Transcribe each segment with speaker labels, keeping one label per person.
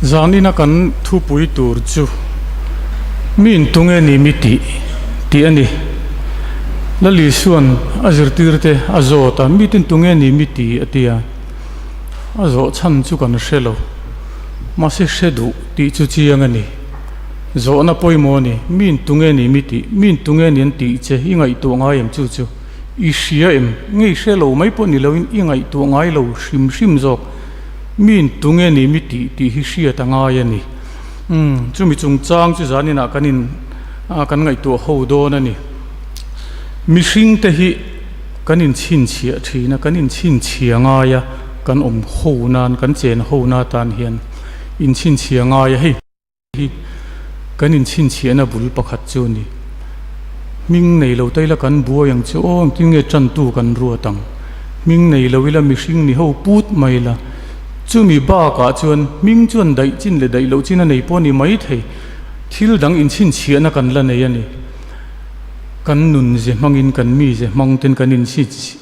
Speaker 1: Zanina kan thupui tur chu mi intunge ni mi tih tih a ni. Lalisuan a zirtirte a zawt a, mi tintunge ni mi ti a ti a. A zawh chhan chu kan hre lo. Mahse hre duh tih chu chiang a ni. Zawhna pawimawh a ni, mi intunge ni mi tih, mi intunge ni an tih che i ngaihtuah ngai em chu chu i hria em? Nge i hre lo mai pawh ni loin i ngaihtuah ngai lo hrim hrim zawk. Mi intunge ni mi tih tih hi hriat a ngai a ni. Umm, chumi chungchang chu zaninah kan in kan ngaihtuah ho dawn a ni. Mihringte hi kan inchhinchhiah thin a, kan inchhinchhia ngai a, kan awm ho nan, kan chen ho na tan hian inchhinchhia ngai a hei hi kan inchhinchhiahna bul pakhat chu a ni. Hming nei lo ta ila kan buai ang chu aw, engtin nge tantu kan ruat ang? Hming nei lo ila mihring ni ho put mai ila, chumi bakah chuan hming chuan daih chin leh daih loh chin a nei pawh a ni maithei, thil dang inchhinchhiahna kan la nei a ni. Kan nun ze hmangin kan mi ze hmang ten kan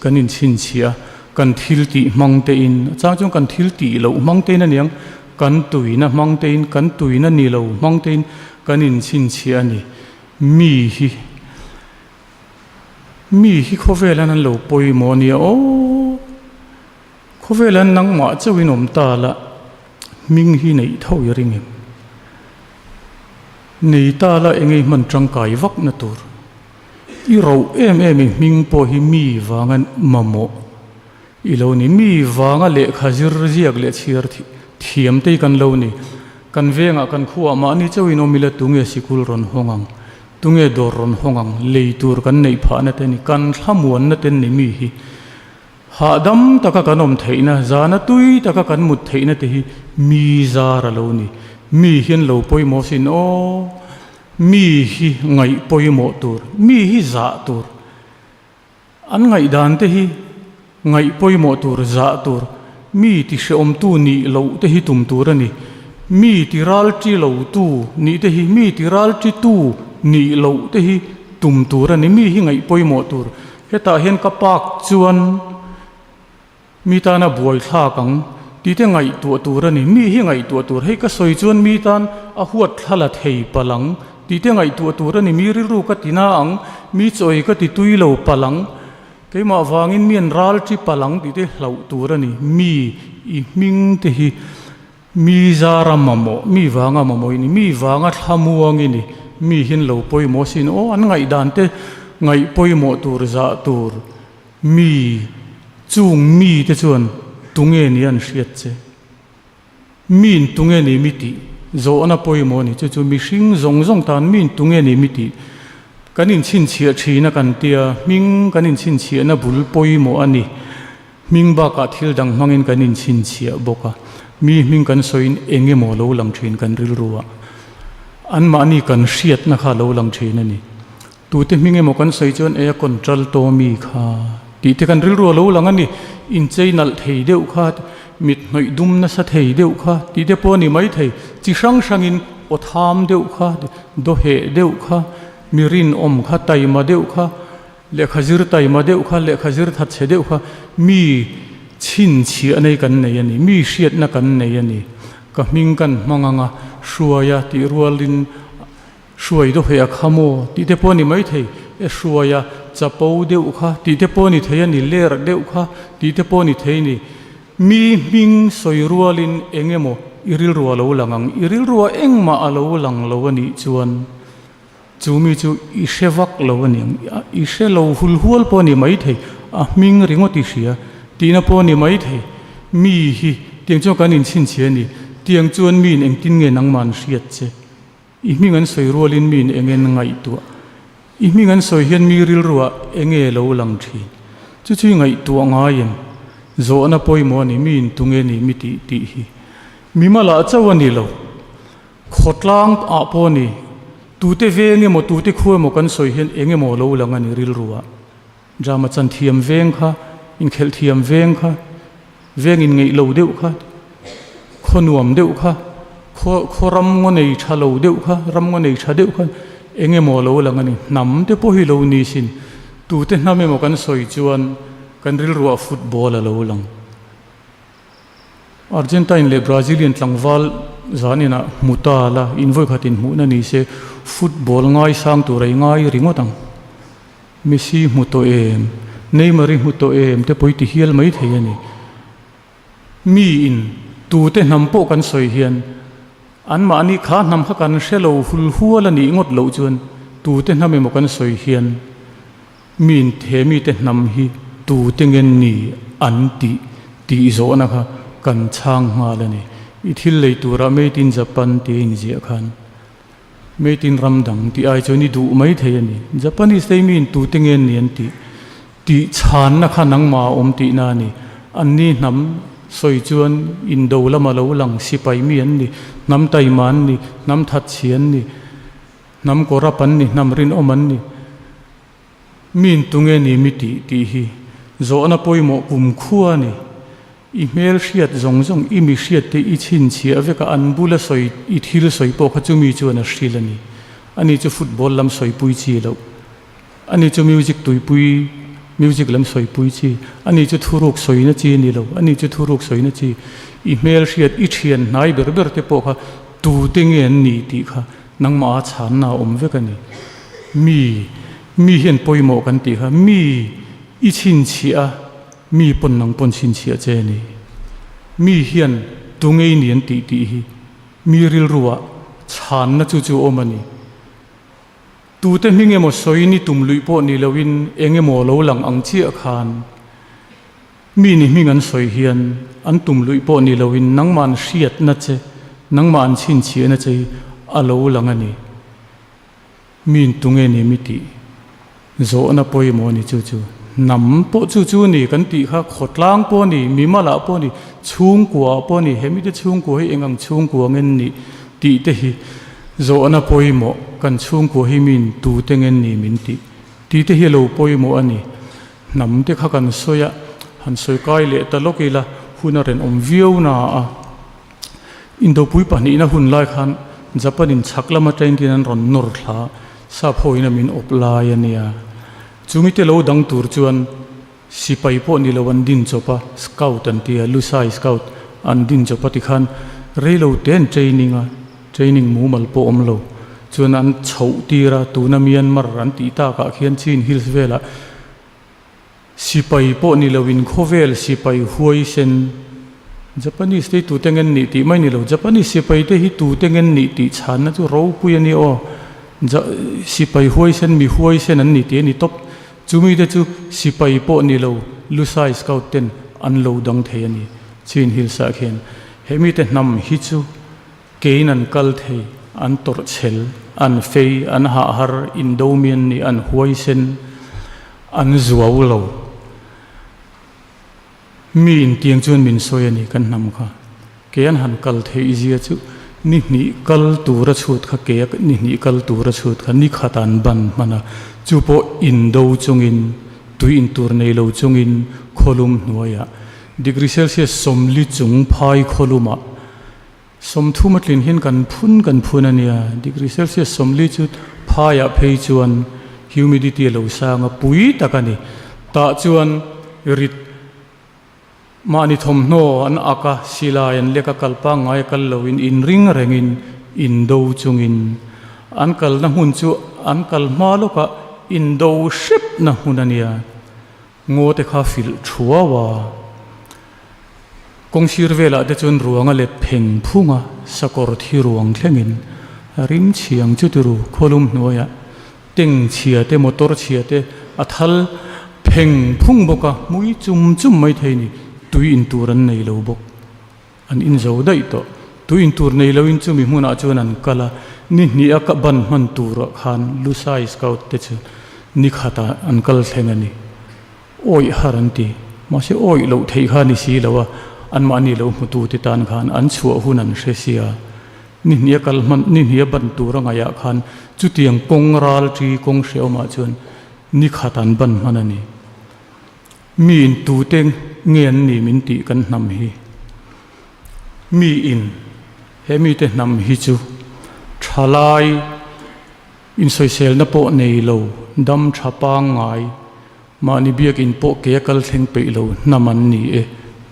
Speaker 1: kan inchhinchhiah a, kan thil tih hmang tein, a chang chuan kan thil tih loh hmang tein a niang, kan tuina hmang tein, kan tuina ni lo hmang tein kan inchhinchhiah a ni. Mi hi mi hi khawvelan an lo pawimawh a nia aw, khawvelan nangmah chauhin awm ta la hming hi neih tho i ring em? Nei ta la eng ei hman tangkai vak na tur. I roh em em i hming pawh hi mi vanga mamawh i lo ni. Mi vanga lehkha zir ziak leh chhiar thiam te hi kan lo ni. Kan vengah kan khuaah mahni chauhin awm ila tunge sikul rawn hawng ang, tunge dawr rawn hawng ang, lei tur kan neih phahna te ni, kan thlamuanna te ni mi hi. Hahdam taka kan awm theihna, zana tui taka kan mut theihna te hi mi zar a lo ni. Mi hian lo pawimawh sin aw, mi hi ngaih pawimawh tur, mi hi zah tur. An ngaihdan te hi ngaih pawimawh tur, zah tur, mi ti hrehawmtu nih loh te hi tum tur a ni. Mi ti ralṭi lotu nih te hi, mi ti ralṭitu nih loh te hi tum tur a ni. Mi hi ngaih pawimawh tur. Hetah hian ka pak chuan mi tana buai thlak ang tih te ngaihtuah tur a ni. Mi hi ngaihtuah tur, hei ka sawi chuan mi tan a huat thla la thei palh ang tih te ngaihtuah tur a ni. Mi rilru ka ti na ang, mi chawi ka ti tui lo palh ang, keimah vangin mi an ral ṭi palh ang tih te hlauh tur a ni. Mi i hming te hi mi zara mamawh, mi vanga mamawh i ni, mi vanga thlamuang i ni, mi hian lo pawimawh sin aw, an ngaihdan te ngaih pawimawh tur zah tur mi chung mi te chuan tunge ni an hriat che, miin tunge ni mi tih zawhna pawimawh a ni, chu chu mihring zawng zawng tan miin tunge ni mi tih kan inchhinchhiah thin a kan tia, hming kan inchhinchhiahna bul pawimawh a ni. Hming bakah thil dang hmangin kan inchhinchhiah bawk a, mi hming kan sawiin eng emaw lo lang thin kan rilru ah. Anmahni kan hriatna kha lo lang thin a ni. Tute hming emaw kan sawi chuan e a contralto mi kha tih te kan rilru a lo lang a ni. Inchei nalh thei deuh kha, mit hnawih dum nasa thei deuh kha tih te pawh a ni maithei. Chi hrang hrangin aw tham deuh kha, dawheh deuh kha, mi rinawm kha, taima deuh kha, Lehkha zir taima deuh kha, lehkha zir that chhe deuh kha mi chhinchhiah nei kan nei a ni, mi hriatna kan nei a ni. Ka hming kan hmang ang a, Hruaia tih rualin Hruai dawheh a kha maw tih te pawh a ni maithei, e Hruaia chapo deuh kha tih te pawh a ni thei a ni, ler deuh kha tih te pawh a ni thei a ni. Mi hming sawi rualin eng emaw i rilru a lo lang ang, i rilrua engmah a lo lang lo a nih chuan, Chu mi chu i hre vak lo a niang, i hre lo hul hual pawh a ni maithei, a hming ringawt i hria tihna pawh a ni maithei. Mi hi tiang chuan kan inchhinchhiah a ni, tiang chuan miin engtin nge nangmah an hriat che? I hming an sawi rualin miin eng en ngaihtuah? I hming an sawi hian mi rilruah eng nge lo lang thin? Chu chu i ngaihtuah ngai em? Zawhna pawimawh a ni, miin tunge ni mi tih tih hi mi malah chauh a ni lo. Khawtlang ah pawh a ni, tute veng emaw tute khu emaw kan sawi hian eng emaw lo lang a ni rilru ah. Drama chan thiam veng kha, inkhelh thiam veng kha, veng in ngeih lo deuh kha, khaw nuam deuh kha, khaw khaw ram ngaw nei tha lo deuh kha, ram ngaw nei tha deuh kha eng emaw lo lang a ni. Hnam te pawh hi lo ni sin, tute hnam emaw kan sawi chuan kan rilru ah football a lo lang. Argentine leh Brazilian tlangval Zaninah hmu ta la, in vawikhat inhmuhna ni se football ngaisang tur a i ngai ringawt ang. Messi hmu tawh em? Neymar i hmu tawh em? Te pawh i ti hial mai thei a ni. Mi in tute hnam pawh kan sawi hian anmahni kha hnam kha kan hre lo hul hual a nih ngawt loh chuan tute hnam emaw kan sawi hian mi in he mite hnam hi tute nge ni an tih tih zawhna kha kan chhang nghal a ni. I thil lei turah Made in Japan tia inziah khan Made in ram dang tih ai chuan i duh mai thei a ni. Japanese te hi mi in tute nge ni an tih tih chhanna kha nangmah a awm tihna a ni. Anni hnam sawi chuan indo lama lo lang sipai mi an ni, hnam taima an ni, hnam thatchhi an ni, hnam kawrap an ni, hnam rinawm an ni. Mi in tunge ni mi tih tih hi zawhna pawimawh kumkhua a ni. I hmel hriat zawng zawng, i mi hriat te i chhinchhiah vek a, an bula sawi, i thil sawi pawh kha chumi chuan a hril a ni. Ani chu football lam sawipui chi loh. Ani chu music tuipui, music lam sawipui chi. Ani chu thuruk sawina chi a ni lo. Ani chu thuruk sawina chi. I hmel hriat, i thian hnai ber ber te pawh kha tute nge an ni tih kha nangmah a chhanna a awm vek a ni. Mi, mi hian pawimawh kan tih kha mi i chhinchhiah a, Mi pawn nang pawn chhinchhiah che a ni. Mi hian tu ngei ni an tih tih hi mi rilruah chhanna chu chu awm a ni. Tute hming emaw sawi ni tum luih pawh ni loin eng emaw lo lang ang chiah khan mi ni hming an sawi hian an tum luih pawh ni loin nangmah an hriatna che, nangmah an chhinchhiahna che hi a lo lang a ni. Min tunge ni mi tih zawhna pawimawh a ni chu chu. Hnam pawh chu chu ni kan tih kha khawtlang pawh a ni, mimalah pawh a ni, chhungkua pawh a ni, he mite chhungkua hi eng ang chhungkua ngen nih tih te hi zawhna pawimawh kan chhungkua hi min tute ngen ni min tih tih te hi a lo pawimawh a ni. Hnam te kha kan sawi a, han sawi kai leh ta lawk ila hun a renawm viau na a. Indopui pahnihna hun lai khan Japan in chhak lama train tin an rawn nawr thla sap ho in a min awp lai a nia. Chumi te lo dang tur chuan sipai pawh ni lo an din chawp a, scout an ti a, Lusai scout an din chawp a tikhan reilo te an training a, training mumal pawh awm lo chuan an chhoh tir a, tuna Myanmar an tih takah khian Chin Hills velah Sipai pawh ni loin khawvel sipai huaisen Japanese te hi tute ngen nih tih mai ni lo. Japanese sipai te hi tute ngen nih tih chhanna chu ropui a ni aw. Ja sipai huaisen mi huaisen an ni tih a ni tawp. Chumi te chu sipai pawh ni lo Lusai Scout ten an lo dang thei a ni. Chin Hills ah khian he mite hnam hi chu Keiin an kal thei, an tawrhchhel, an fei, an hahhar, indomi an nih, an huaisen, an zuau lo. Mi intiang chuan min sawi a ni kan hnam kha. Kei an han kal theih zia chu ni hnih kal tura chhut kha kei a ni hnih kal tura chhut kha ni khat an ban hman a, chu pawh indo chungin, tui intur nei lo chungin khawlum hnuaiah degree celsius 40 chung phai khawlumah 30 a tlin hian kan phun kan phun a nia, degree Celsius 40 chu phaiah phei chuan humidity a lo sang a, pui tak a ni. Tah chuan rit mahni thawmhnaw an ak a, silai an lek a, kal pangngai a kal loin inring rengin indo chungin an kalna hmun chu an kal hma lawkah indo hrepna hmun a nia. Ngaw te kha filh thuau a, kawng sir velah te chuan ruang a let pheng phung a, sakawr thi ruang thlengin a rim chhiang chu turu khawlum hnuaiah teng chhia te motor chhia te a thal pheng phung bawk a, hmui chum chum mai thei ni, tui in tur an nei lo bawk. An in zo daih tawh. Tui in tur nei loin chumi hmunah chuan an kal a, ni hnih a ka ban hman turah khan Lusai Scout te chu ni khatah an kal thleng a ni. Awih har an ti. Mahse awih loh theih kha ni si lo a, anmahni lo hmutu te tan khan an chhuah hun an hre sia. Ni hnih a kal hman, ni hnih a ban tur a ngaihah khan chutiang kawng ral ṭi kawng hrehawmah chuan ni khat an ban hman a ni. Mi in tute nge an ni min tih kan hnam hi? Mi in he mite hnam hi chu thalai insawiselna pawh nei lo, dam tha pangngai, mahni biakin pawh ke a kal thleng peih lo hnam an ni e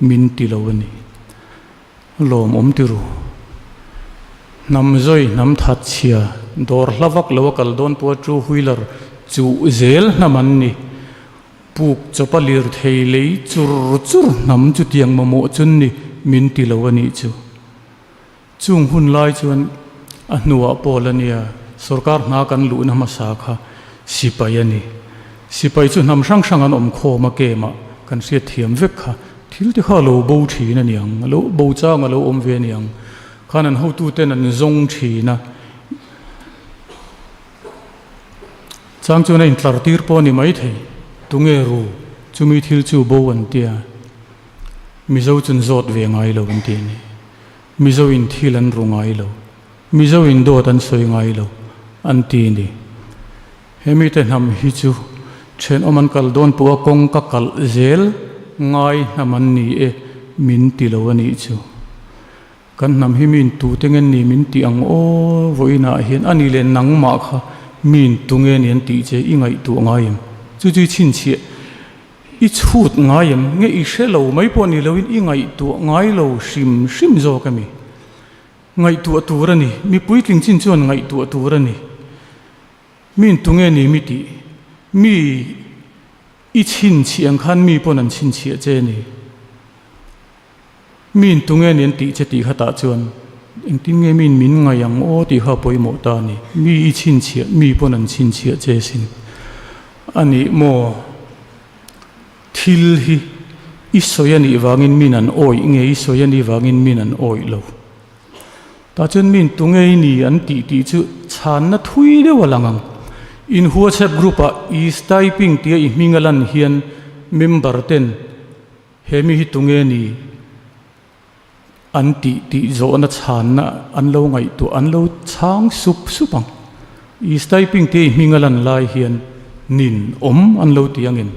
Speaker 1: min ti lo a ni. Lawmawm ti ru. Hnam zawi hnam that chhia dawr hla vak lo a kal dawn pawha two wheeler chuh zel hnam an ni. Puk chawpa lirthei lei chur chur hnam chutiang mamawh chun ni min ti lo a nih chu. Chung hun lai chuan a hnuah Paul a nia, sorkar hna kan luhna hmasa kha sipai a ni. Sipai chu hnam hrang hrang an awm khawm a kemah kan hriat thiam vek kha. Thil te kha a lo bo thin a niang, a lo bo chang a lo awm ve a niang. Khan an hotuten an zawng thin a. Chang chuan a intlar tir pawh a ni maithei. Tunge ru? Chumi thil chu bo an tia. Mizo chun zawt ve ngai lo an ti a ni. Mizo in thil an ru ngai lo. Mizo in dawt an sawi ngai lo an ti ni. He mite hnam hi chu thenawm an kal dawn pawh a kawng ka kalh zel ngai hnam an ni e min ti lo a nih chu. Kan hnam hi miin tute nge ni min tih ang aw vawiinah hian a ni leh nangmah kha miin tunge ni an tih che i ngaihtuah ngai em? Chu chu i chhinchhiah I chhut ngai em? Nge i hre lo mai pawh ni loin i ngaihtuah ngai lo hrim hrim zawk a mi? Ngaihtuah tur a ni. Mi puitling chin chuan ngaihtuah tur a ni. Miin tunge ni mi tih? Mi i chhinchhiah ang khan mi pawn an chhinchhiah che a ni. Miin tunge ni an tih che tih khatah chuan engtin nge miin min ngaih ang aw tih kha a pawimawh ta a ni. Mi i chhinchhiah, mi pawn an chhinchhiah che sin a nih maw? Thil hi i sawi a nih vangin miin an awih nge i sawi a nih vangin miin an awih lo? Tah chuan miin tunge i ni an tih tih chu chhanna thui deuh a lang ang. In WhatsApp group ah is typing tia i hming a lan hian member ten He mi hi tunge ni an tih tih zawhna chhanna an lo ngaihtuah an lo chhang sup sup ang. I typing te i hming a lan lai hian nin awm an lo ti angin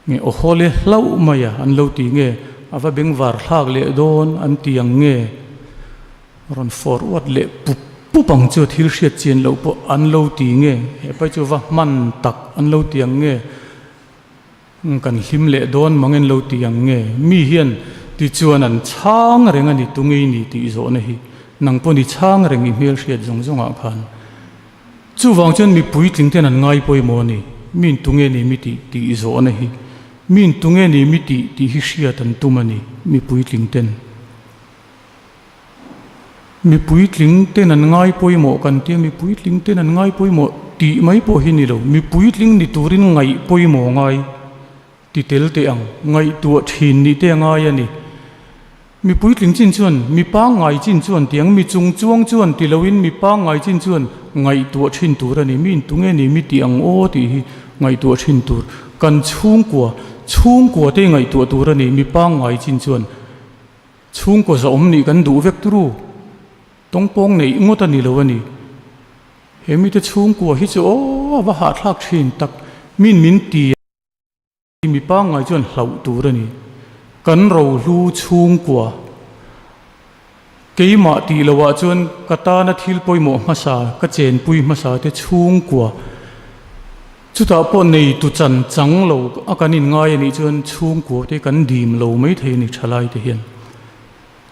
Speaker 1: nge aw haw le hlauh mai a an lo ti nge a va bengvar thlak leh dawn an ti ang nge rawn forward leh pup pup ang chu thil hriat chian loh pawh an lo ti nge he pai chu va hman tak an lo ti ang nge Kan hlim leh dawn mang en lo ti ang nge? Mi hian tichuan an chhang reng a ni, tungei ni tih zawhna hi nang pawh ni chhang reng i hmel hriat zawng zawngah khan. Chuvang chuan mi puitling ten an ngai pawimawh a ni, miin tunge ni mi tih tih zawhna hi, miin tunge ni mi tih tih hi hriat an tum a ni, mi puitling ten. Mi puitling ten an ngai pawimawh kan tia, mi puitling ten an ngai pawimawh tih mai pawh hi ni lo, mi puitling ni turin ngaih pawimawh ngai ti tel teh ang, ngaihtuah thin nih te a ngai a ni. Mi puitling chin chuan, mi pangngai chin chuan tiang, mi chung chuang chuan ti loin mi pangngai chin chuan ngaihtuah thin tur a ni, mi intunge ni mi tih ang aw tih hi ngaihtuah thin tur, kan chhungkua, chhungkua te ngaihtuah tur a ni, mi pangngai chin chuan. Chhungkaw zawm nih kan duh vek turu tawngpawng neih ngawt a ni lo a ni. He mite chhungkua hi chu aw a va hahthlak thin tak min min ti a mi pangngai chuan hlauh tur a ni. Kan rohlu chhungkua keimah tih loh ah chuan ka tana thil pawimawh hmasa ka chenpui hmasa te chhungkua Chutah pawh nei tu chan chang lo a kan in ngai a nih chuan chhungkua te kan dim lo mai thei a ni thalai te hian.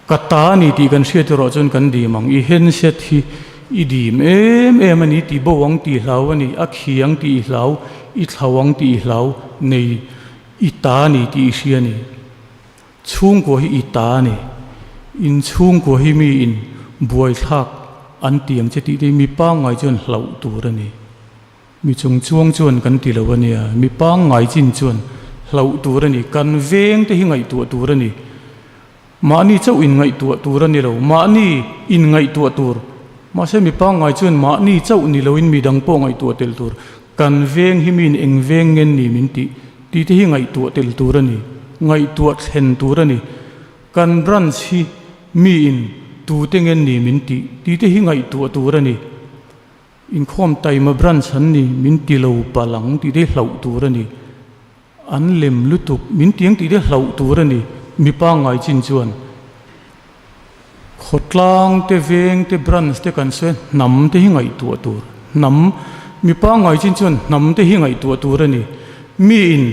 Speaker 1: Ka ta a ni tih kan hriat erawh chuan kan dim ang. I handset hi i dim em em a ni tih bo ang tih hlau a ni, a khi ang tih i hlau, i thlau ang tih i hlau, nei i ta a ni tih i hria a ni. Chhungkua hi i ta a ni. In chhungkua hi mi in buaithlak an ti ang che tih te hi mi pangngai chuan hlauh tur a ni. Mi chung chuang chuan kan ti lo a nia, mi pangngai chin chuan hlauh tur a ni, kan veng te hi ngaihtuah tur a ni. Mahni chauh in ngaihtuah tur a ni lo, mahni in ngaihtuah tur. Mahse mi pangngai chuan mahni chauh ni loin mi dang pawh ngaihtuah tel tur. Kan veng hi miin eng veng ngen ni min tih tih te hi ngaihtuah tel tur a ni, ngaihtuah thlen tur a ni. Kan branch hi miin tute ngen ni min tih tih te hi ngaihtuah tur a ni. Inkhawm taima branch an ni, min ti lo palh ang tih te hlauh tur a ni. An lem lutuk, min ti ang tih te hlauh tur a ni, mi pangngai chin chuan. Khawtlang te, veng te, branch te kan sawi a, hnam te hi ngaihtuah tur. Hnam, mi pangngai chin chuan hnam te hi ngaihtuah tur a ni. Miin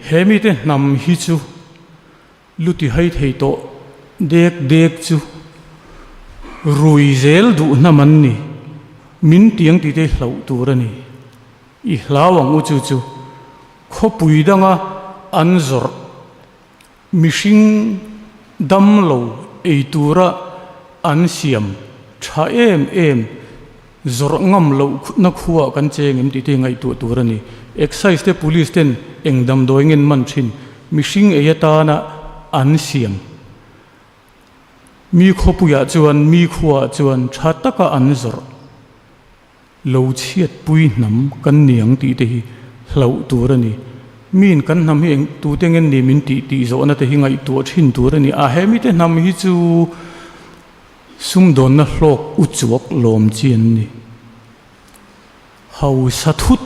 Speaker 1: he mite hnam hi chu Lu ti hai thei tawh dek dek chu. Rui zel duh hnam an ni. Min tiang tih te hlauh tur a ni. I hlau ang u chu chu khawpui danga an zawrh mihring dam lo ei tura an siam tha em em zawrh ngam loh na khuaah kan cheng em tih te ngaihtuah tur a ni. Excise te police ten eng damdawi ngen man thin mihring ei atana an siam Mi khawpuiah chuan mi khuaah chuan tha taka an zawrh lo chhiatpui hnam kan ni ang tih te hi hlauh tur a ni. Miin kan hnam hi eng tute ngen ni min tih tih zawhna te hi ngaihtuah thin tur a ni. A he mite hnam hi chu sumdawnna hlawk u chuak lawm chi an ni. Hausa thut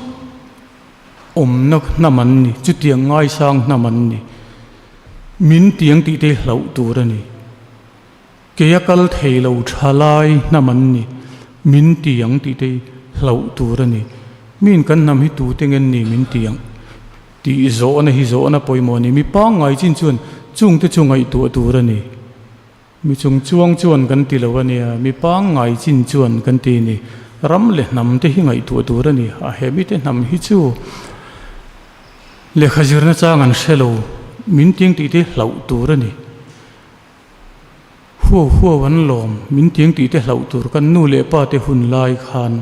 Speaker 1: awmna hnam an ni, chutiang ngaisang hnam an ni. Min tiang tih te hlauh tur a ni. Keia kal thei lo thalai hnam an ni, min tiang tih te hlauh tur a ni. Miin kan hnam hi tute ngen ni min tiang tih zawhna hi zawhna pawimawh a ni. Mi pangngai chin chuan chungte chu ngaihtuah tur a ni. Mi chung chuang chuan kan ti lo a nia, mi pangngai chin chuan kan ti ni. Ram leh hnam te hi ngaihtuah tur a ni. A he mite hnam hi chu lehkha zirna chang an hre lo, min tiang tih te hlauh tur a ni. Huau huau an lawm, min tiang tih te hlauh tur kan nu leh pa te hun lai khan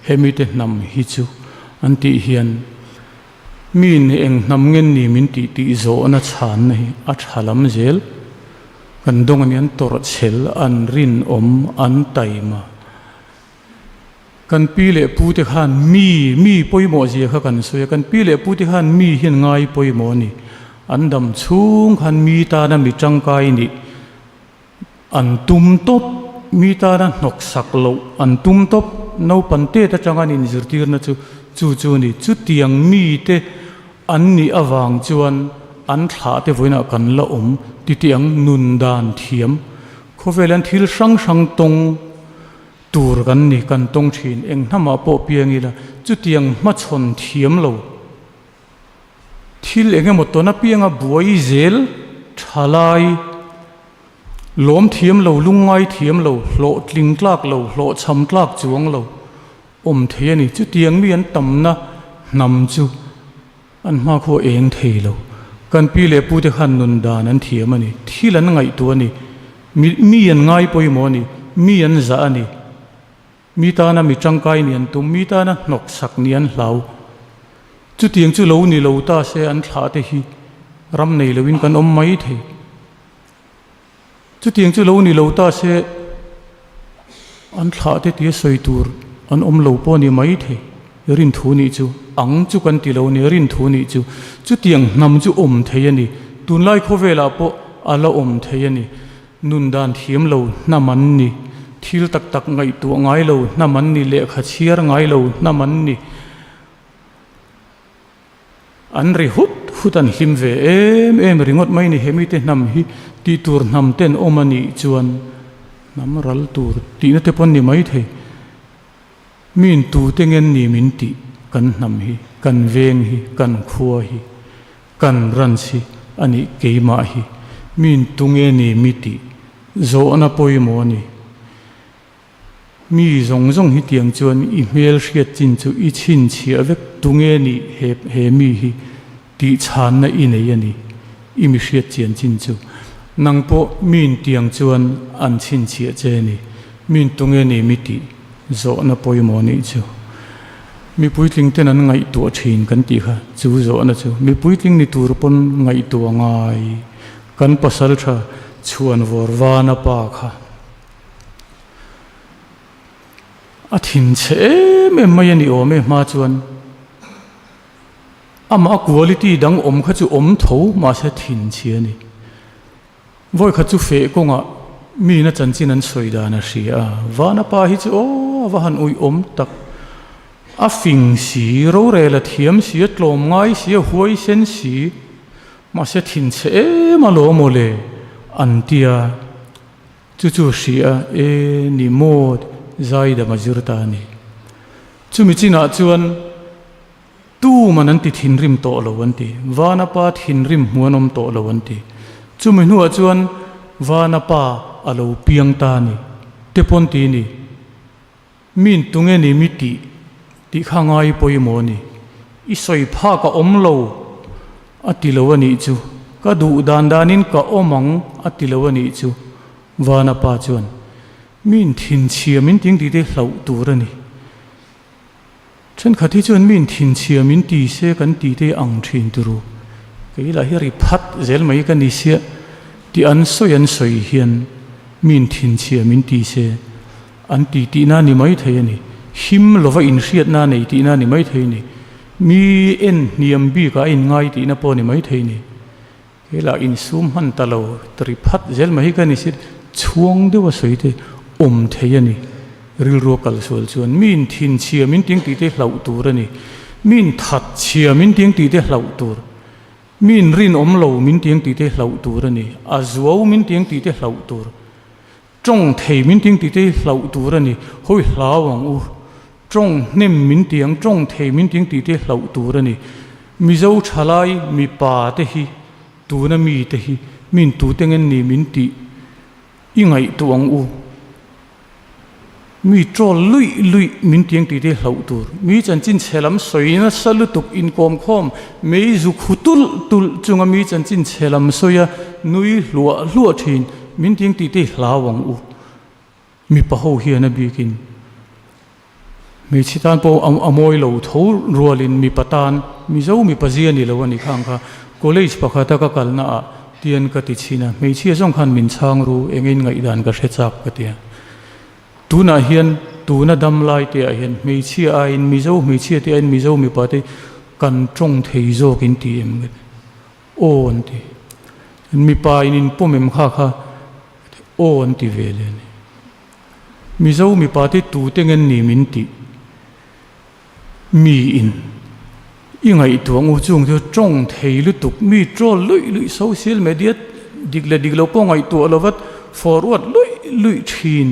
Speaker 1: he mite hnam hi chu an tih hian mi nih eng hnam ngen ni min tih tih zawhna chhanna hi a tha lam zel. Kan dawng a ni, an tawrh chhel, an rinawm, an taima. Kan pi leh pu te khan mi, mi pawimawh zia kha kan sawi a, kan pi leh pu te khan mi hian ngai pawimawh a ni. An dam chhung khan mi tana mi tangkai nih an tum tawp, mi tana hnawk sak loh an tum tawp, naupang tet atanga an inzirtirna chu chu chu a ni. Chutiang mite An nih avang chuan an thlah te vawiinah kan la awm titi ang nun dan thiam. Khawvel hian thil hrang hrang tawng tur kan ni, kan tawng thin. Eng hnamah pawh piang ila chutiang hmachhawn thiam lo. Thil eng emaw tawn apianga buai zel tha lai, lawm thiam lo, lungngai thiam lo, hlawhtling tlak lo, hlawhchham tlak chuang lo. Awm thei a ni. Chutiang mi an tamna hnam chu an hmakhua eng thei lo. Kan pi leh pute khan nun dan an thiam a ni. Thil an ngaihtuah a ni. Mi mi an ngai pawimawh a ni. Mi an zah a ni. Mi tana mi tangkai nih an tum. Mi tana hnawksak nih an hlau. Chutiang chu lo ni lo ta se an thlah te hi ram nei loin kan awm mai thei. Chutiang chu lo ni lo ta se, an thlah te tia sawi tur an awm lo pawh a ni mai thei. Rinthu nih chu ang chu kan ti lo a ni, rinthu nih chu chutiang hnam chu awm thei a ni. Tunlai khawvelah pawh a la awm thei a ni. Nun dan thiam lo hnam an ni, thil tak tak ngaihtuah ngai lo hnam an ni, lehkha chhiar ngai lo hnam an ni. An ri hut hut an hlim ve em em ringawt mai ni hemite hnam hi tih tur hnam ten awm a nih chuan hnam ral tur tihna te pawn ni mai thei. Miin tute ngen ni min tih kan hnam hi, kan veng hi, kan khua hi, kan ranch hi a nih keimah hi miin tunge ni mi tih zawhna pawimawh a ni. Mi zawng zawng hi tiang chuan i hmel hriat chin chu i chhinchhiah vek tunge nih he he mi hi tih chhanna i nei a ni, i mi hriat chian chin chu. Nang pawh miin tiang chuan an chhinchhiah che a ni, miin tunge nih mi tih zawhna pawimawh nih chu. Mi puitling ten an ngaihtuah thin kan tih kha chu zawhna chu mi puitling ni tur pawn ngaihtuah ngai kan pasal tha chhuanvawr vana pa kha. A thin chhe em em mai a ni awm e hma chuan amah a quality dang awm kha chu awm tho mahse thin chhia a ni. Vawi khat chu feh kawngah miin a chanchin an sawi dan a hria a, Vana pa hi chu aw a va han uih awm tak, a fing si, rorel a thiam si, a tlawm ngai si, a huaisen si, mahse thin chhe em alawm aw le an ti a. Chu chu hria e ni maw zaidam a zir ta a ni. Chumi chinah chuan tuman an ti thinrim tawh lo an ti. Vana pa thinrim hmu an awm tawh lo an ti. Chumi hnuah chuan Vana pa a lo piang ta a ni. Te pawn ti ni. Min tunge ni mi tih tih kha ngai pawimawh a ni. I sawi phak a awm lo a ti lo a nih chu. Ka duh dan danin ka awm ang a ti lo a nih chu. Vana pa chuan, Min thinchhia min ting tih te hlauh tur a ni. Thenkhat hi chuan min thinchhia min ti se kan ti te ang thin turu. Kei lah hi ri phat zel mai ka ni sia tih an sawi an sawi hian min thinchhia min ti se an ti tihna ni mai thei a ni. Him lova inhriatna nei tihna ni mai thei a ni. Mi en hniam bikah a inngai tihna pawh ni mai thei a ni. Kei lah insum hman ta lo, ri phat zel mai hi ka ni si, chhuang deuh a sawi te awm thei a ni. Rilru a kal sual chuan miin thinchhia min ting tih te hlauh tur a ni, miin thatchhia min ting tih te hlauh tur, miin rinawm lo min ting tih te hlauh tur a ni, a zuau min ting tih te hlauh tur, tawng thei min ting tih te hlauh tur a ni, hawi hlau ang u. Tawng hnem min ti ang, tawng thei min ti ang tih te hlauh tur a ni. Mizo thalai mipa te hi, tuna mi te hi, min tute ngen ni min tih i ngaihtuah ang u. Mi troll luih luih min ti ang tih te hlauh tur. Mi chanchin chhe lam sawi nasa lutuk inkawmkhawm mei zu khu tulh tulh chunga mi chanchin chhe lam sawia nui hluah hluah thin min ti ang tih te hlau ang u. Mipa ho hian a bikin hmeichhe tan pawh a mawi lo tho rualin mipa tan Mizo mipa zia ni lo a ni khang kha college pakhata ka kalna ah tian ka ti chhin a, hmeichhia zawng khan min chhang ru engin ngaihdan ka hre chak ka ti a. Tunah hian tuna dam lai te ah hian hmeichhia aiin Mizo hmeichhia te aiin Mizo mipa te kan tawng thei zawk in ti em ka ti. Aw an ti. Mipa in inpawm em kha kha Aw an ti ve leh a ni. Mizo mipa te tute ngen ni min tih mi in i ngaihtuah ngu chung chu tawng thei lutuk mi troll luih luih social media dik leh dik lo pawh ngaihtuah lo vat forward luih luih thin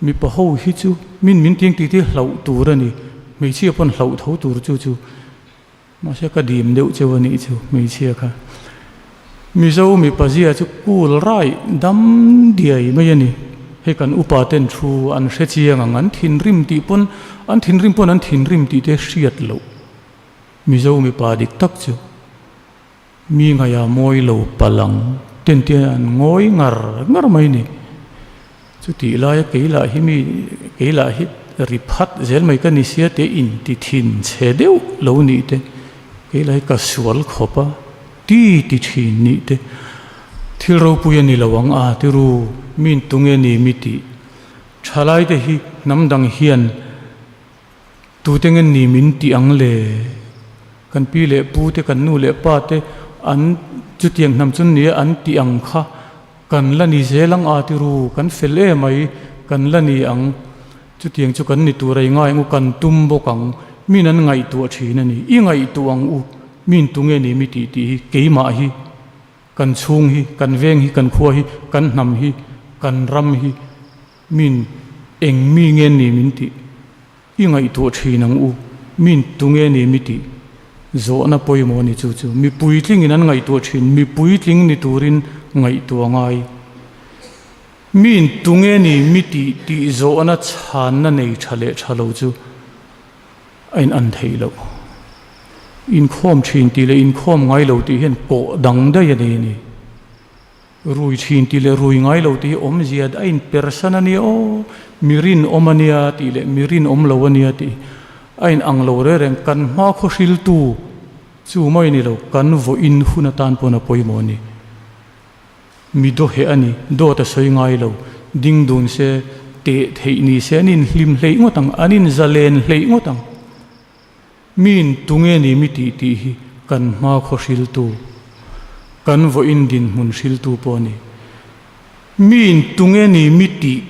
Speaker 1: mipa ho hi chu min min tih ang tih te hlauh tur a ni hmeichhia pawn hlauh tho tur chu chu Mahse ka dim deuh cheu a nih chu hmeichhia kha. Mizo mipa zia chu cool raih dam diai mai a ni. Hei kan upa ten thu an hre chiang ang, an thinrim tih pawn, an thinrim pawn an thinrim tih te hriat loh. Mizo mipa dik tak chu mi ngaia mawi lo palang ten te an ngawi ngar ngar mai a ni. Chutih laia kei lah hi mi kei lah hi ri phat zel mai ka ni sia te in ti thin chhe deuh lo nih te kei lah hi ka sual khawp a ti ti thin nih te thil ropui a ni lo ang a ti ru min tunge ni mi tih thalai te hi hnam dang hian tute nge ni min tih ang le kan pi leh pu te kan nu leh pa te an chutiang hnam chu nia an tih ang kha. Kan la ni zel ang a ti ru, kan fel e mai, kan la ni ang. Chutiang chu kan ni tur a i ngai ang u, kan tum bawk ang. Min an ngaihtuah thin a ni. I ngaihtuah ang u, min tunge ni mi tih tih hi, keimah hi, kan chhung hi, kan veng hi, kan khua hi, kan hnam hi, kan ram hi, min eng mi nge ni min tih. I ngaihtuah thin ang u, min tunge ni mi tih zawhna pawimawh a ni chu chu. Mi puitlingin an ngaihtuah thin, mi puitling ni turin ngaihtuah ngai. Min tunge ni mi tih tih zawhna chhanna nei tha leh tha lo chu a in an theih loh. Inkhawm thin tih leh inkhawm ngai lo tih hian kawh dang daih a nei a ni. Rui thin tih leh rui ngai lo tih hi awmzia a inpersan a nia aw, mi rinawm a nia tih leh mi rinawm lo a nia tih a inang lo reng reng. Kan hma khaw hriltu chu mai ni lo, kan vawiin hun atan pawn a pawimawh a ni. Mi dawheh a ni, dawt a sawi ngai lo, ding dun se, teh theih ni se an inhlim hleih ngawt ang, an inzalen hleih ngawt ang. Miin tunge ni mi tih tih hi kan hma khaw hriltu, kan vawiin dinhmun hriltu pawh a ni. Miin tunge ni mi tih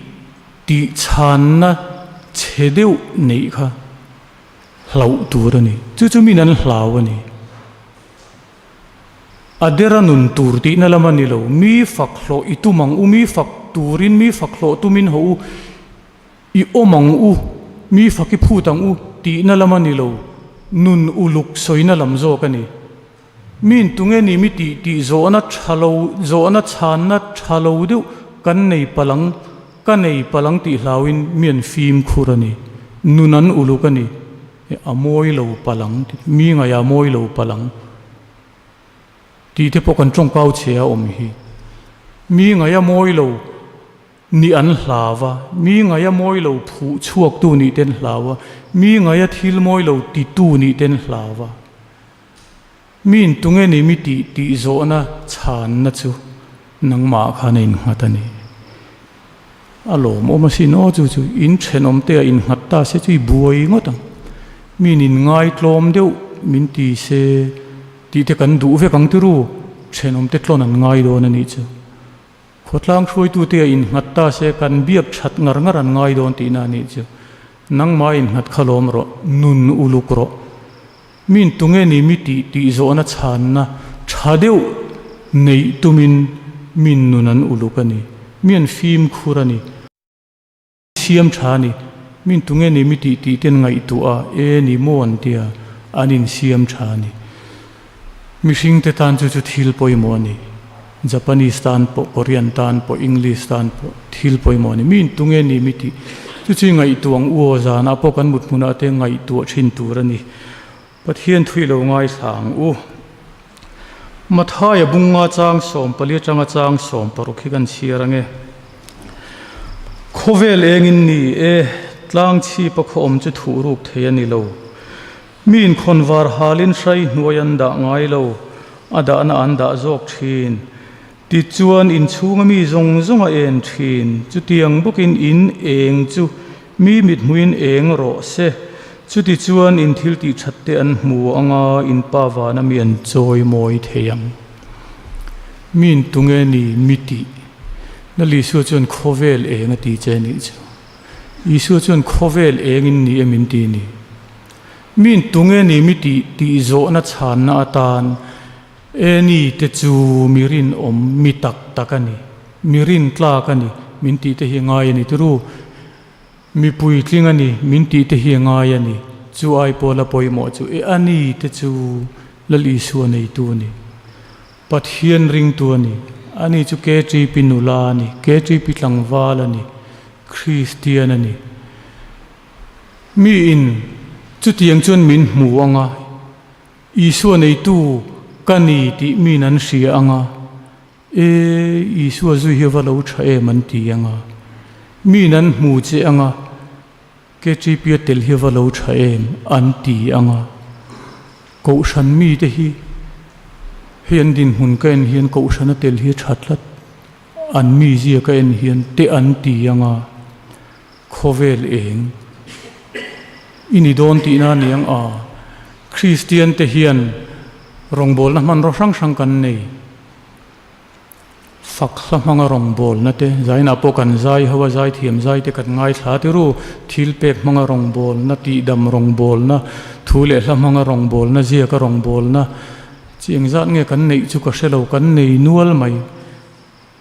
Speaker 1: tih chhanna chhe deuh neih kha hlauh tur a ni. Chu chu miin an hlau a ni. A dera nun tur tihna lam a ni lo. Mi fak hlawh i tum ang u, mi fak turin mi fak hlawh tumin haw u. I awm ang u, mi fak i phut ang u tihna lam a ni lo, nun uluk sawina lam zawk a ni. Miin tunge ni mi tih tih zawhna tha lo, zawhna chhanna tha lo deuh kan nei palh ang. ka nei palang tih hlauin mi an fimkhur a ni, nun an uluk a ni, a mawi lo palang, mi ngaih a mawi lo palang tih te pawh kan tawngkau che a awm hi. Mi ngaih a mawi lo nih an hlau a, mi ngaih a mawi lo phuh chhuaktu nih te an hlau a, mi ngaih a thil mawi lo titu nih te an hlau a. Miin tunge ni mi tih tih zawhna chhanna chu nangmah khan a innghat a ni. A lawmawm asin aw chu chu in thenawm te a innghat ta se chu i buai ngawt ang. Miin in ngaitlawm deuh min ti se tih te kan duh vek ang tiru thenawm te tlawn an ngai dawn a nih chu. Khawtlang hruaitute a innghat ta se kan biak that ngar ngar an ngai dawn tihna a nih chu. Nangmah innghat kha lawm rawh, nun uluk rawh. Min tunge ni mi tih tih zawhna chhanna tha deuh neih tumin min nun an uluk a ni. Mi an fimkhur a ni. Siam tha a ni. Min tunge ni mi tih tih ten ngaihtuah a, e ni maw an tia, an insiam tha a ni. Mihringte tan chu chu thil pawimawh a ni. Japanese tan pawh, Korean tan pawh, English tan pawh thil pawimawh a ni. Min tunge ni mi tih chu chu i ngaihtuah ang u aw, zanah pawh kan mut hmunah te ngaihtuah thin tur a ni. Pathian thui lo ngaithla ang u. Mathaia bunga chang 14 atanga chang 16 hi kan chhiar ange. Khawvel engin ni e, tlang chhipa khaw awm chu thuh ruk thei a ni lo. Mi inkhawn var halin hrai hnuai an dah ngai lo, a dahna an dah zawk thin. Tichuan inchhunga mi zawng zawng a en thin, chutiang bawkin in eng chu mi mithmuin eng rawh se. Chutichuan in thil tih that te an hmu anga in pa vana mi an chawi mawi thei ang. Mi in tunge ni mi tih? Lal Isua chuan khawvel eng a ti che nih chu. Isua chuan khawvel engin ni em in ti ni? Mi in tunge ni mi tih tih zawhna chhanna atan E ni te chu mi rinawm mi tak tak a ni, mi rintlak a ni min tih te hi a ngai a ni tiru. Mi puitling a ni min tih te hi a ngai a ni. Chu ai pawla pawimawh chu e a ni te chu Lal Isua neitu a ni. Pathian ringtu a ni. Ani chu KTP nula a ni, KTP tlangval a ni, Kristian a ni. Miin chutiang chuan min hmu anga Isua neitu ka ni tih miin an hria anga, E, Isua zui hi va lo tha em an ti anga, miin an hmu che anga, KTP a tel hi va lo tha em an ti anga, Kohhran mite hi hei an dinhmun ka en hian Kohhran a tel hi a tha tlat, an mizia ka en hian te an ti anga, Khawvel eng i ni dawn tihna a ni ang a, Kristian te hian rawngbawlna hmanraw hrang hrang kan nei. Fak hla hmanga rawngbawlna te, zainah pawh kan zai ho a, zaithiam zai te kan ngaithla ti ru, thil pek hmanga rawngbawlna, tihdam rawngbawlna, thu leh hla hmanga rawngbawlna, ziaka rawngbawlna, chi engzat nge kan neih chu ka hre lo, kan nei nual mai.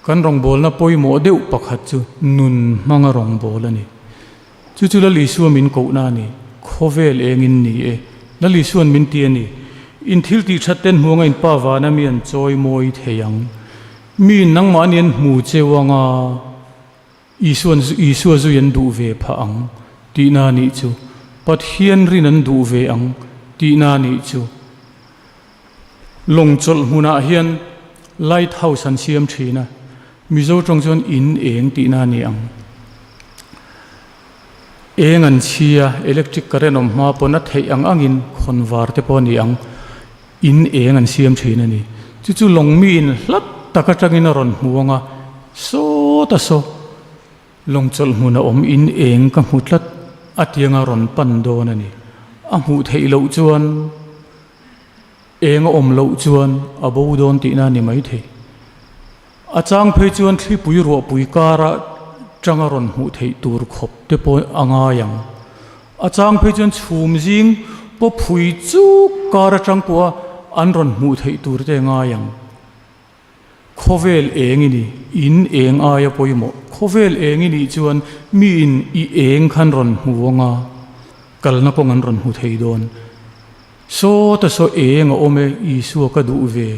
Speaker 1: Kan rawngbawlna pawimawh deuh pakhat chu nun hmanga rawngbâwl a ni. Chu chu Lal Isua min kohna a ni. Khawvel engin ni e. Lal Isua'n min ti a ni. In thil tih that ten hmuanga in Pa vana mi an chawi mawi thei ang. Miin nangmahni an hmu cheu anga Isua'n Isua zui an duh ve phah ang tihna a nih chu. Pathian rin an duh ve ang tihna a nih chu. Lawng chawlh hmunah hian light house an siam thin a, Mizo tawng chuan in eng tihna a ni ang. Eng an chhi a, electric current awm hma pawn a theih ang angin khawn var te pawh a ni ang, in eng an siam thin a ni. Chu chu lawng miin hlat tak atangin a rawn hmu ang a, sawta saw lawng chawlh hmun a awm in eng ka hmu tlat a tianga rawn pan dawn a ni. A hmuh theih loh chuan. Eng a awm loh chuan a bo dawn tihna a ni maithei. A chang phei chuan thlipui ruahpui kara tanga rawn hmuh theih tur khawp te pawh a ngai ang. A chang phei chuan chhum zing pawphui chuk kar atang pawha an rawn hmuh theih tur te a ngai ang. Khawvel eng i ni, in eng aia pawimawh. Khawvel eng i nih chuan miin i eng khan rawn hmu anga kalna kawng an rawn hmu thei dawn. Sawta saw eng a awm e, Isua ka duh ve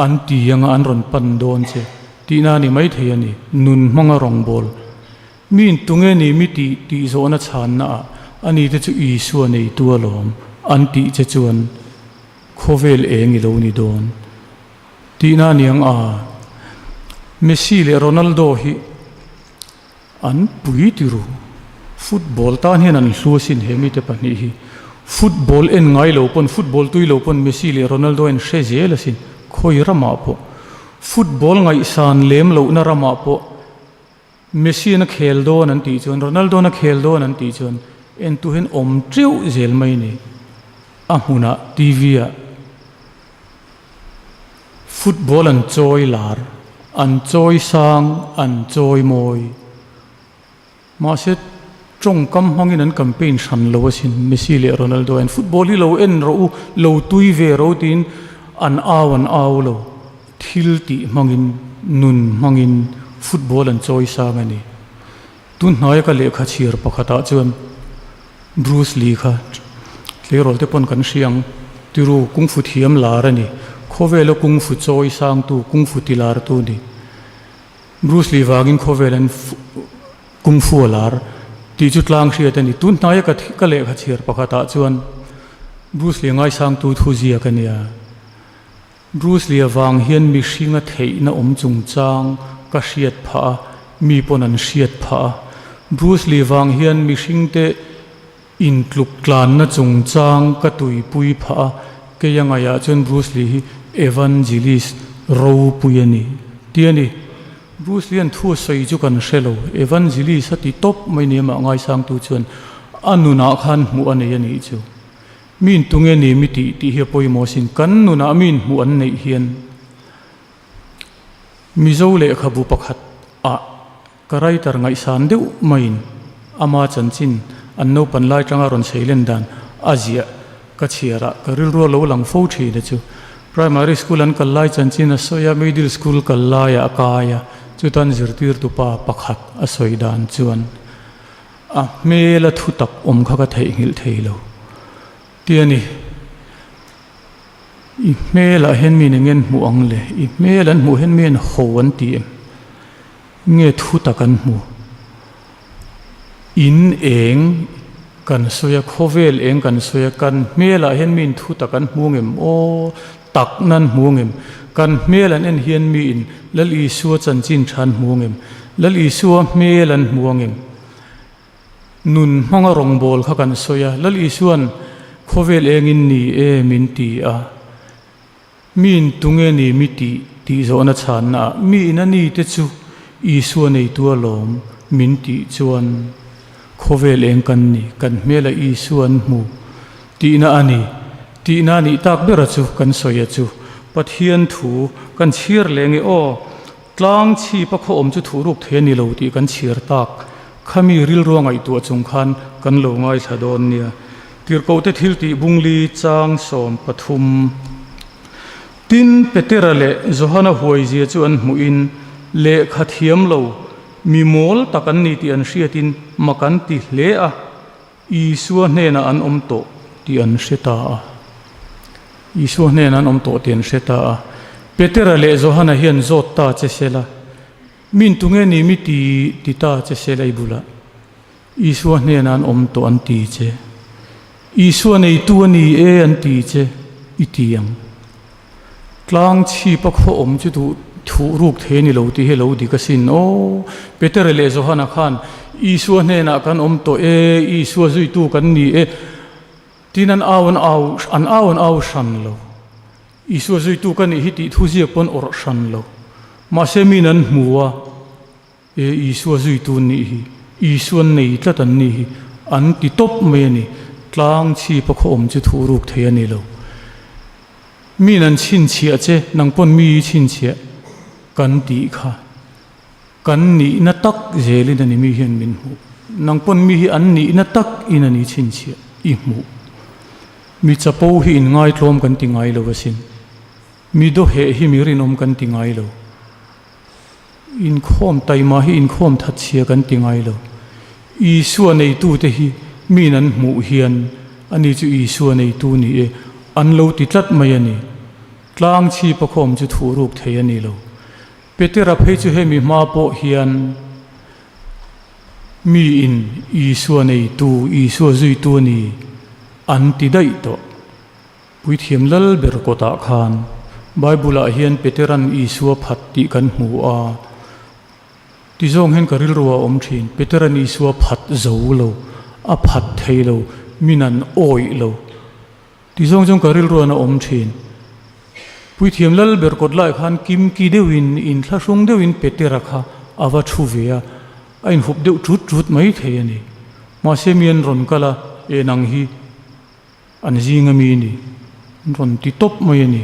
Speaker 1: an ti anga an rawn pan dawn che tihna a ni maithei a ni, nun hmanga rawngbâwl. Miin tunge ni mi tih tih zawhna chhanna ah ani te chu Isua neitu alawm an tih che chuan khawvel eng i lo ni dawn tihna aniang a. Messi leh Ronaldo hi an pui tiru. Football tan hian an hlu asin he mite pahnih hi. Football en ngai lo pawn, football tui lo pawn Messi leh Ronaldo en hre zel asin. Khawi ramah pawh football ngaihsan lem lohna ramah pawh Messi na khel dawn an tih chuan, Ronaldo na khel dawn an tih chuan entu hian awm teuh zel mai ni. A hmunah TV ah football an chawi lar, an chawi sang, an chawi mawi. Mahse tawngkam hmangin an campaign hran lo asin, Messi leh Ronaldo hian football hi lo en rawh u, lo tui ve rawh u tiin an au an au lo. Thil tih hmangin, nun hmangin football an chawi sang a ni. Tun hnaia ka lehkha chhiar pakhatah chuan Bruce Lee kha tleirawl te pawn kan hria ang, tiru kung fu thiam lar a ni, khawvela kung fu chawi sangtu, kung fu ti lartu a ni. Bruce Lee vangin khawvel an kung fu a lar tih chu tlang hriat a ni. Tun hnaia ka ka lehkha chhiar pakhatah chuan Bruce Lee ngaisangtu thu ziak a nia. Bruce Lee avang hian mihringa theihna awm chungchang ka hriat phah a, mi pawn an hriat phah a. Bruce Lee vang hian mihringte intluk tlanna chungchang ka tuipui phah a, kei a ngaihah chuan Bruce Lee hi evangelist ropui a ni ti a ni. Bruce Lee-a'n thu a sawi chu kan hre lo, evangelist a ti tawp mai ni amah ngaisangtu chuan a nunah khan hmuh a nei a nih chu. Miin tunge ni mi tih tih hi a pawimawh asin. Kan nunah miin hmuh an neih hian Mizo lehkhabu pakhat ah ka writer ngaihsan deuh maiin ama chanchin an naupan lai tanga rawn chhei len dan a ziah ka chhiar ah ka rilru a lo lang fo thin a chu. Primary school an kal lai chanchin a sawi a, middle school kal laiah a kai a, chutan zirtirtu pa pakhat a sawi dan chuan A hmela thu tak awm kha ka theihnghilh thei lo ti a ni. I hmelah hian mi eng nge an hmuh ang le? I hmel an hmuh hian mi an ho an ti em? Nge thu tak an hmu? In eng kan sawi a, khawvel eng kan sawi a, kan hmelah hian mi in thu tak an hmu ngem aw, takna an hmu ngem? Kan hmel an en hian mi in Lal Isua chanchin tha an hmu ngem? Lal Isua hmel an hmu angem? Nun hmanga rawngbâwl kha kan sawi a, Lal Isua'n khawvel engin ni e min ti a, miin tunge ni mi tih tih zawhna chhannaah miin a nite chu Isua neitu alawm min tih chuan khawvel eng kan ni, kan hmela Isua an hmu tihna a ni. Tihna a nih tak bera chu kan sawi a chu Pathian thu kan chhiar leh nge aw. Tlang chhip a khaw awm chu thuh ruk thei a ni lo tih kan chhiar tak. Khami rilru a ngaihtuah chung khan kan lo ngaithla dawn nia. Tirhkohte thil tih bungli chang 13. Tin, Petera leh Johana huaizia chu an hmuhin lehkha thiam lo, mi mawl tak an ni tih an hriatin mak an ti hle a. Isua hnenah an awm tawh tih an hre ta a. Isua hnenah an awm tawh tih an hre ta a. Petera leh Johana hian zawt ta che sela, Min tunge ni mi ti ti ta che sela i bulah? Isua hnenah an awm tawh an ti che. Isua neitu a ni e an ti che i ti ang. Tlang chhip a khaw awm chu duh thuh ruk thei a ni lo tih hi lo dik asin aw. Petera leh Johana khan Isua hnenah kan awm tawh e, Isua zuitu kan ni e tiin an au an au an au an au hran lo. Isua zuitu ka nih hi tih thu ziak pawn awrh hran lo. Mahse min an hmu a, e Isua zuitu an nih hi, Isua an nei tlat an nih hi an ti tawp mai a ni. Tlang chhip a khaw awm chu thuh ruk thei a ni lo. Min an chhinchhiah che, nang pawn mi i chhinchhiah kan tih kha kan nihna tak zelin a ni mi hian min hmuh. Nang pawn mi hi an nihna tak in a ni chhinchhiah i hmuh. Mi chapo hi in ngaitlawm kan ti ngai lo asin. Mi dawheh hi mi rinawm kan ti ngai lo. Inkhawm taima hi inkhawm thatchhia kan ti ngai lo. Isua neitute hi miin an hmuh hian ani chu Isua neitu ni e an lo ti tlat mai a ni. Tlang chhip a khawm chu thuh ruk thei a ni lo. Petera phei chu hemi hma pawh hian. Miin Isua neitu, Isua zuitu a ni an ti daih tawh. Puithiam lal ber kawtah khan Bible-ah hian Peteran Isua phat tih kan hmu a. Ti zawng hian ka rilru a awm thin. Peteran Isua phat zo lo, a phat thei lo, min an awih lo. Ti zawng chuan ka rilru an a awm thin. Puithiam lal ber kawt lai khan kimki deuhin, inthlahrung deuhin Petera kha a va thu ve a, a inhup deuh chut chut mai thei a ni. Mahse mi an rawn kal a, E nang hi an zing ami a ni, an rawn ti tawp mai a ni.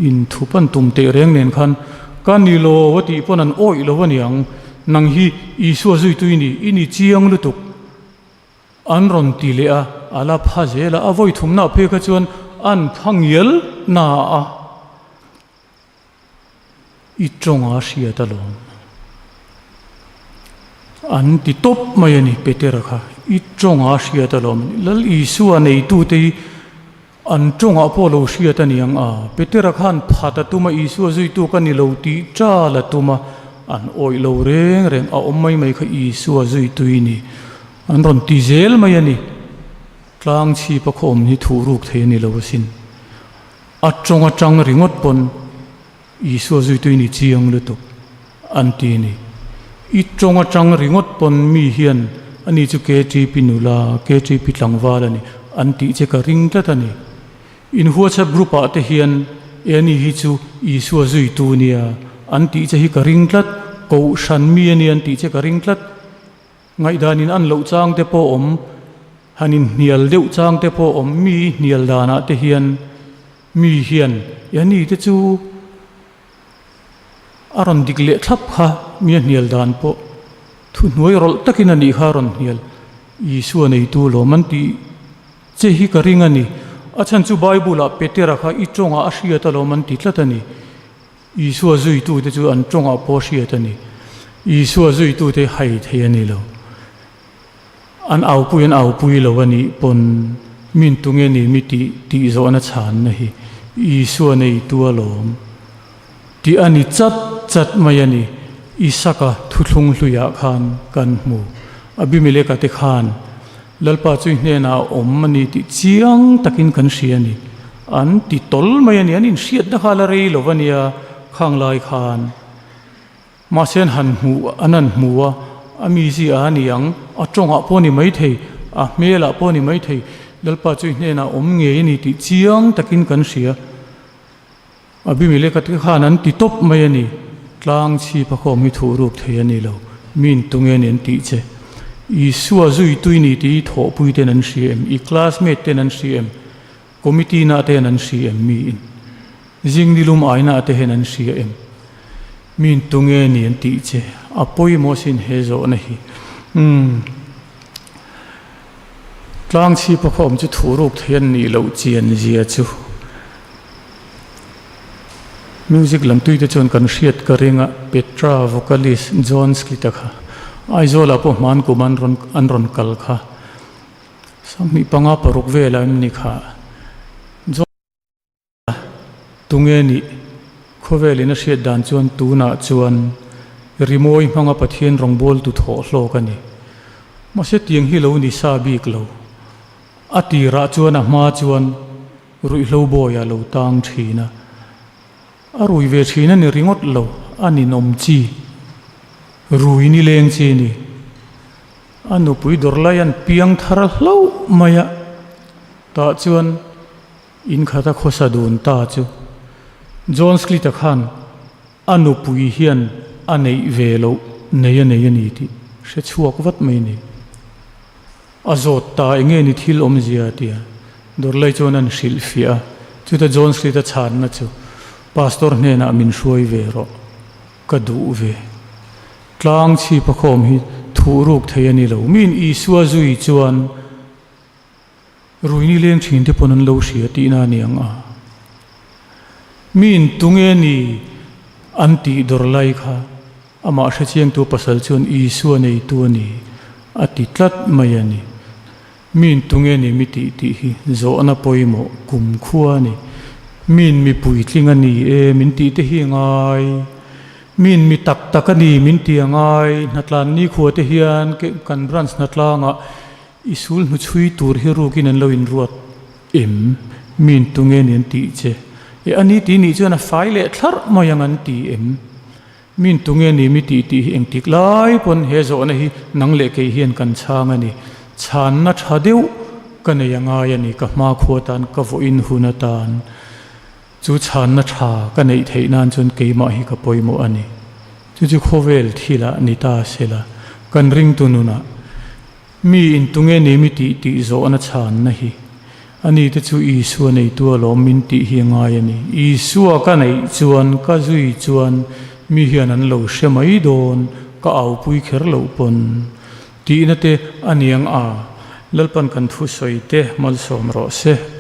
Speaker 1: Inthup an tum teh reng nen khan ka ni lo a tih pawn an awih lo a niang, nang hi Isua zuitu i ni, i ni chiang lutuk. An rawn ti leh a, a la pha zel a, a vawi thumna phei kha chuan an pha ngial na a, i tawnga hriat alawm. An ti tawp mai a ni Petera kha, i tawnga hriat alawm a ni. Lal Isua neitute hi an tawngah pawh lo hriat a ni ang a, Petera khan phat a tum a, Isua zuitu ka ni lo tih tal a tum a, an awih lo reng reng, a awm mai mai kha Isua zuitui ni. An rawn ti zel mai a ni. Tlang chhip a khaw awm hi thuh ruk thei a ni lo asin. A tawng atang ringawt pawn Isua zuitui ni chiang lutuk an ti a ni. I tawng atang ringawt pawn mi hian ani chu KTP nula, KTP tlangval a ni an tih che ka ring tlat a ni. In WhatsApp group ah te hian e ani hi chu Isua zuitu nia an tih che hi ka ring tlat, Kohhran mi a ni an tih che ka ring tlat. Ngaihdanin an loh chang te pawh awm, han inhnial deuh chang te pawh awm, mi hnial danah te hian mi hian e ni te chu a rawn dik leh thlap kha mi a hnial dan pawh thuhnuai rawlh takin a nih kha a rawn hnial Isua neitu lawm an tih che hi ka ring a ni. A chhan chu Bible-ah Petera kha i tawngah a hriat alawm an ti tlat a ni. Isua zuitute chu an tawngah pawh hriat a ni. Isua zuitute hai thei a ni lo. An aupui an aupui lo a nih pawn min tunge ni mi tih tih zawhna chhanna hi Isua neitu alawm tih a ni chat chat mai a ni. Isaka thuthlung hluiah khan kan hmu. Abimeleka te khan Lalpa chu i hnenah a awm a ni tih chiang takin kan hria a ni. An ti tawl mai a ni, an inhriatna kha a la rei lo a nia khang lai khan. Mahse an han hmuh, an han hmu a, a mizia a ni ang, a tawngah pawh a ni maithei, a hmelah pawh a ni maithei, Lalpa chu i hnenah a awm ngei a ni tih chiang takin kan hria. Abimeleka te khan an ti tawp mai a ni. Tlang chhip a khawm hi thuh ruk thei a ni lo. Min tunge ni an tih che. Isua zui tui ni tih i thawhpui ten an hria em? I classmate ten an hria em? Committee na ten an hria em? Mi in zing nilum aina te hian an hria em? Min tunge ni an tih che. A pawimawh sin he zawhna hi. Umm. Tlang chhip a khawm chu thuh ruk thei an nih loh chian zia chu. Music lam tui te chuan kan hriat ka ring a, Petra vocalist John Sklita kha Aizawlah pawh hman kum an rawn an rawn kal kha 25 paruk velah em ni kha John Tunge nih khawvelin a hriat dan chuan tunah chuan rimawi hmanga Pathian rawngbawltu thawh hlawk a ni. Mahse tiang hi lo ni sa bik lo. A tirah chuan a hma chuan Ruihhlo bawi a lo tang thin a, a rui ve thin a ni ringawt lo, a ninawm chi, rui nileng chi a ni. A nupui dawr lai an piang thar hlauh mai a, tah chuan in khat a khawsa dun ta chu John Sklita khan a nupui hian a neih ve loh nei a nei a ni tih hre chhuak vat mai a ni. A zawt ta enge ni thil awmzia tia Dawrlai chuan an hrilh fiah a, chuta John Street a chhanna chu Pastor hnenah min hruai ve rawh, ka duh ve. Tlang chhip a khawm hi thuh ruk thei a ni lo. Miin Isua zui chuan Ruini leng thin te pawn an lo hria tihna a ni ang a. Miin tunge ni an tih Dawrlai kha Amah hrechiangtu pasal chuan Isua neitu a ni a ti tlat mai a ni. Miin tunge ni mi tih tih hi zawhna pawimawh kumkhua a ni. Miin mi puitling a ni e min tih te hi ngai. Miin mi tak tak a ni min ti a ngai, hnatlan nikhua te hian kan branch hnatlangah i sul hnuchhui tur hi rukin an lo inruat em? Miin tunge ni an tih che? E a ni tih nih chuan a fai leh thlarh mai ang an ti em? Miin tunge ni mi tih tih hi engtik lai pawn he zawhna hi nang leh kei hian kan chhang a ni. Chhanna tha deuh ka nei a ngai a ni, ka hmakhua tan, ka vawiin hun atan. Chu chhanna tha ka neih theih nan chuan keimah hi ka pawimawh a ni. Chu chu khawvel thilah ni ta sela, kan ringtu nunah mi intunge ni mi tih tih zawhna chhanna hi a ni te chu Isua neitu alawm min tih hi a ngai a ni. Isua ka neih chuan, ka zui chuan mi hian an lo hre mai dawn, ka aupui kher loh pawn tihna te a niang a, Lalpan kan thusawi te malsawm rawh se.